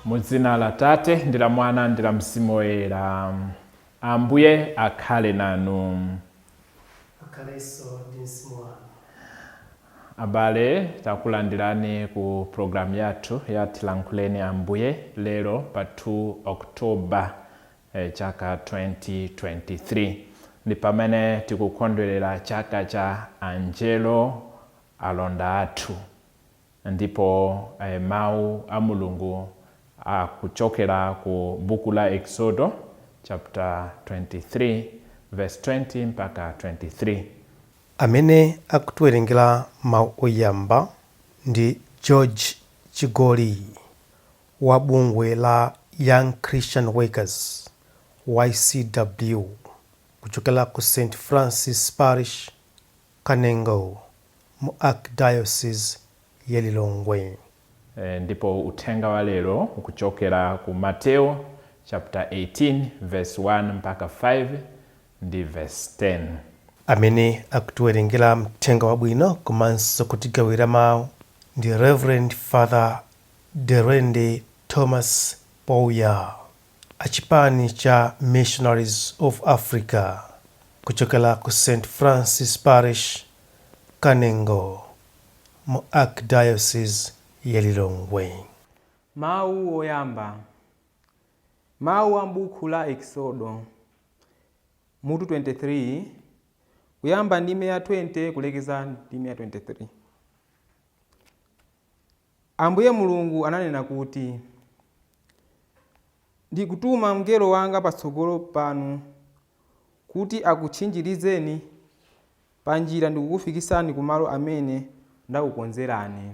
Mu dzina la Tate ndi la Mwana ndi la Mzimu Woyera. Ambuye akhale nanu. Akhalenso ndi mzimu wanu. Abale, takulandirani ku programu yathu ya Tilankhuleni Ambuye lero pa 2 October chaka 2023. Ndi pamene tikukondwerera chaka cha Angelo alonda athu. Ndipo mawu a Mulungu akuchokera ku buku la Exodo chapter 23 verse 20 mpaka 23. Amene akutiwerengera mawu oyamba ndi George Chigoli wa bungwe la Young Christian Workers, YCW, kuchokera ku St Francis Parish, Kanengo, mu Archdiocese ya Lilongwe. Ndipo uthenga wa lero ukuchokera ku Mateo chapter 18 verse 1 mpaka 5 ndi verse 10. Amene akutiwerengera mthenga wabwino komanso kutigawira mawu ndi Reverend Father Derende Thomas Pouya, achipani cha Missionaries of Africa, kuchokera ku St Francis Parish, Kanengo, mu Archdiocese ya Lilongwe. Mawu oyamba. Mawu a m'buku la Eksodo, mutu 23, kuyamba ndime ya 20 kulekeza ndime ya 23. Ambuye Mulungu ananena kuti, Ndikutuma mngelo wanga patsogolo panu kuti akutchinjirizeni pa njira ndikukufikitsani kumalo amene ndakukonzerani.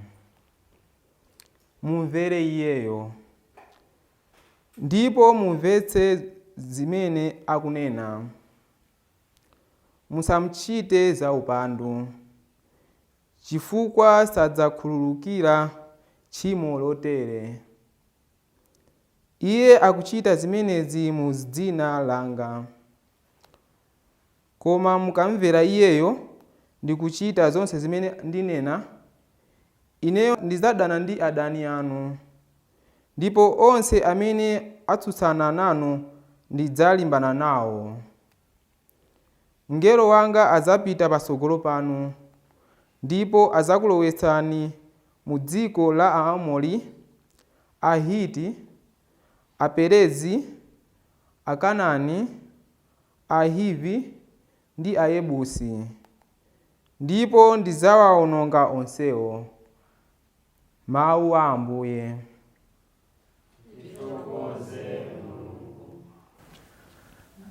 Mumvere iyeyo, ndipo mumvetse zimene akunena. Musamchite zaupandu, chifukwa sadzakhululukira tchimo lotere. Iye akuchita zimenezi mu dzina langa. Koma mukamvera iyeyo ndi kuchita zonse zimene ndinena, ineyo ndidzadana ndi adani anu, ndipo onse amene atsutsana nanu ndidzalimbana nawo. Mngelo wanga adzapita patsogolo panu, ndipo adzakulowetsani mu dziko la Aamori, Ahiti, Aperezi, Akanani, Ahivi ndi Ayebusi, ndipo ndidzawawononga onsewo. Mawu a Ambuye.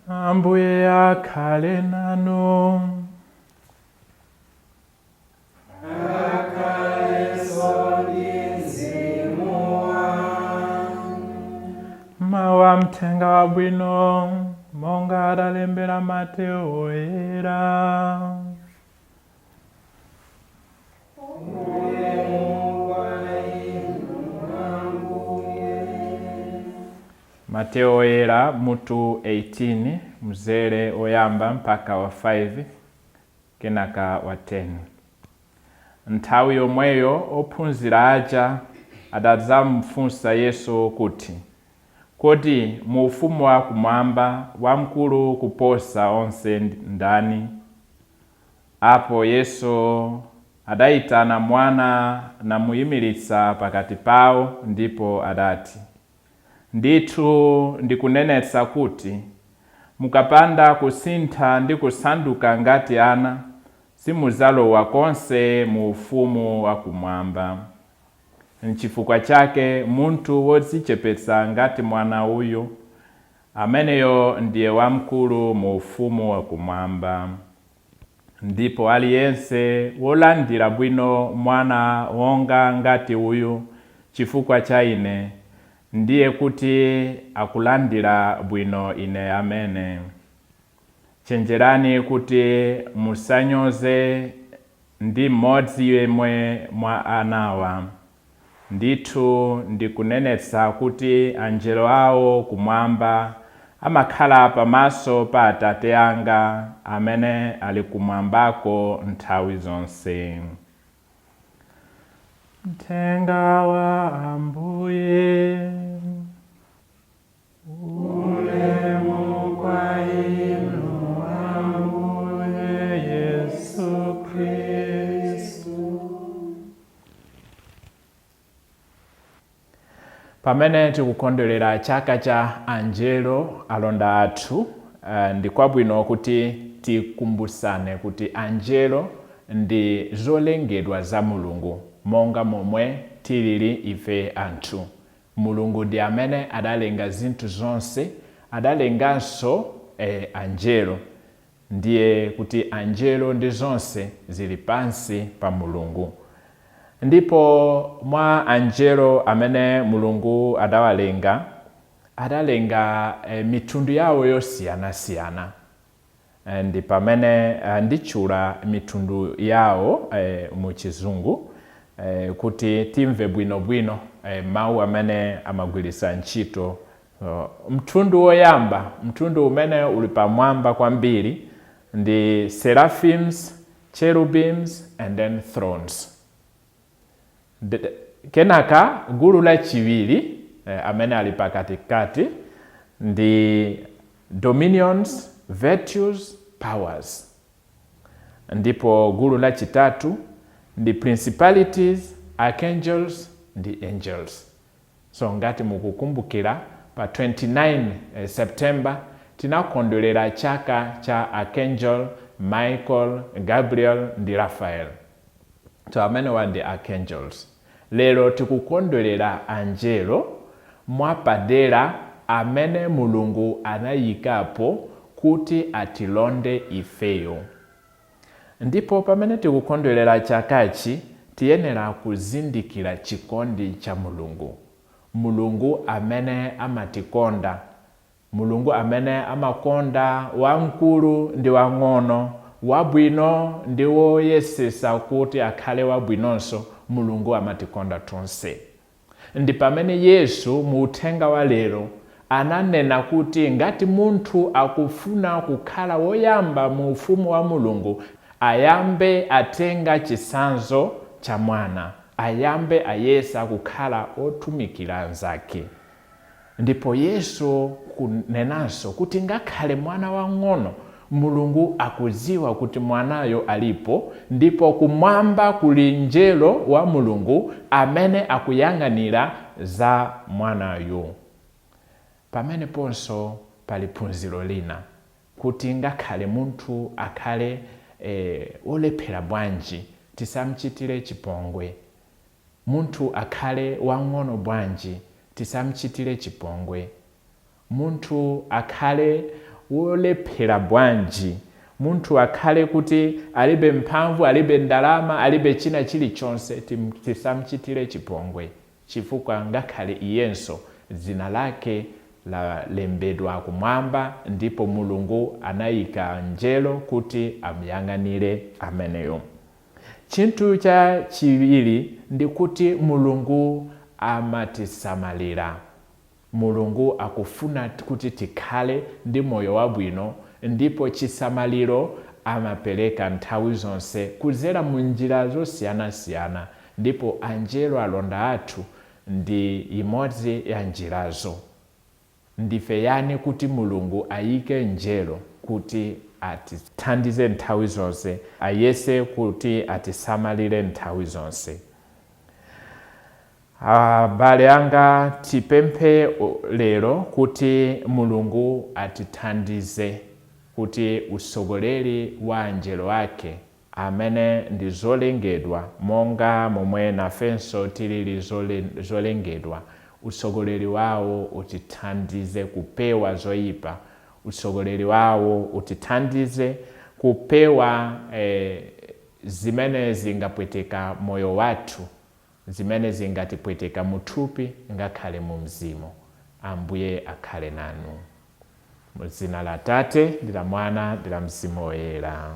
Ambuye akhale nanu. Mawu a mthenga wabwino monga adalembera Mateo Woyera. Mateo Woyera mutu 18 mzere oyamba mpaka wa 5 kenaka wa 10. Nthawi yomweyo ophunzira aja adadzamufunsa Yesu kuti, Kodi mu ufumu wa kumwamba wamkulu kuposa onse ndani? Apo Yesu adaitana mwana namuyimiritsa pakati pawo ndipo adati, Ndithu ndikunenetsa kuti, mukapanda kusintha ndi kusanduka ngati ana, simudzalowa konse mu ufumu wa kumwamba. Nchifukwa chake munthu wodzichepetsa ngati mwana uyu, ameneyo ndiye wamkulu mu ufumu wa kumwamba. Ndipo aliyense wolandira bwino mwana wonga ngati uyu chifukwa cha Ine, ndiye kuti akulandira bwino Ine amene. Chenjerani kuti musanyoze ndi mmodzi yemwe mwa anawa. Ndithu ndikunenetsa kuti angelo awo kumwamba amakhala pamaso pa Atate anga amene ali kumwambako nthawi zonse. Mthenga wa Ambuye. Pamene tikukondwerera chaka cha anjelo alonda athu, ndi kwabwino kuti tikumbusane kuti anjelo ndi zolengedwa za Mulungu monga momwe tilili ife anthu. Mulungu ndi amene adalenga zinthu zonse, adalenganso anjelo. Ndiye kuti anjelo ndi zonse zili pansi pa Mulungu. Ndipo mwa anjelo amene Mulungu adawalenga, adalenga mitundu yawo yosiyanasiyana. Ndi pamene nditchula mitundu yawo mu Chizungu kuti timve bwinobwino mawu amene amagwiritsa ntchito. Mtundu woyamba, mtundu umene uli pamwamba kwambiri, ndi seraphims, cherubims and then thrones. Kenaka gulu lachiwiri, amene ali pakatikati, ndi dominions, virtues, powers. Ndipo gulu lachitatu ndi principalities, archangels ndi angels. So ngati mukukumbukira, pa 29 September tinakondwerera chaka cha Archangel Michael, Gabriel ndi Raphael. So amenewa ndi archangels. Lero tikukondwerera anjelo mwapadera amene Mulungu anayikapo kuti atilonde ifeyo. Ndipo pamene tikukondwerera chakachi, tiyenera kuzindikira chikondi cha Mulungu, Mulungu amene amatikonda, Mulungu amene amakonda wamkulu ndi wang'ono, wabwino ndi woyesesa kuti akhale wabwinonso. Mulungu amatikonda tonse. Ndi pamene Yesu mu uthenga wa lero ananena kuti ngati munthu akufuna kukhala woyamba mu ufumu wa Mulungu, ayambe atenga chitsanzo cha mwana, ayambe ayesa kukhala otumikira anzake. Ndipo Yesu kunenanso kuti ngakhale mwana wang'ono, Mulungu akudziwa kuti mwanayo alipo, ndipo kumwamba kuli mngelo wa Mulungu amene akuyang'anira za mwanayo. Pameneponso pali phunziro lina, kuti ngakhale munthu akhale olephera bwanji, tisamchitire chipongwe. Munthu akhale wang'ono bwanji, tisamchitire chipongwe. Munthu akhale wolephera bwanji, munthu akhale kuti alibe mphamvu, alibe ndalama, alibe china chilichonse, tisamchitire chipongwe, chifukwa ngakhale iyenso dzina lake lalembedwa kumwamba, ndipo Mulungu anayika mngelo kuti amuyang'anire ameneyo. Chinthu cha chiwiri ndi kuti Mulungu amatisamalira. Mulungu akufuna kuti tikhale ndi moyo wabwino, ndipo chisamaliro amapereka nthawi zonse kudzera mu njira zosiyanasiyana, ndipo anjelo alonda athu ndi imodzi ya njirazo. Ndife yani kuti Mulungu ayike mngelo kuti atithandize nthawi zonse, ayese kuti atisamalire nthawi zonse? Abale anga, tipemphe lero kuti Mulungu atithandize kuti usogoleri wa anjelo ake, amene ndi zolengedwa monga momwe nafenso tilili zolengedwa, usogoleri wawo utithandize kupewa zoyipa, usogoleri wawo utithandize kupewa zimene zingapweteka moyo wathu, zimene zingatipweteka muthupi ngakhale mu mzimu. Ambuye akhale nanu. Mu dzina la Tate ndi la Mwana ndi la Mzimu Woyera.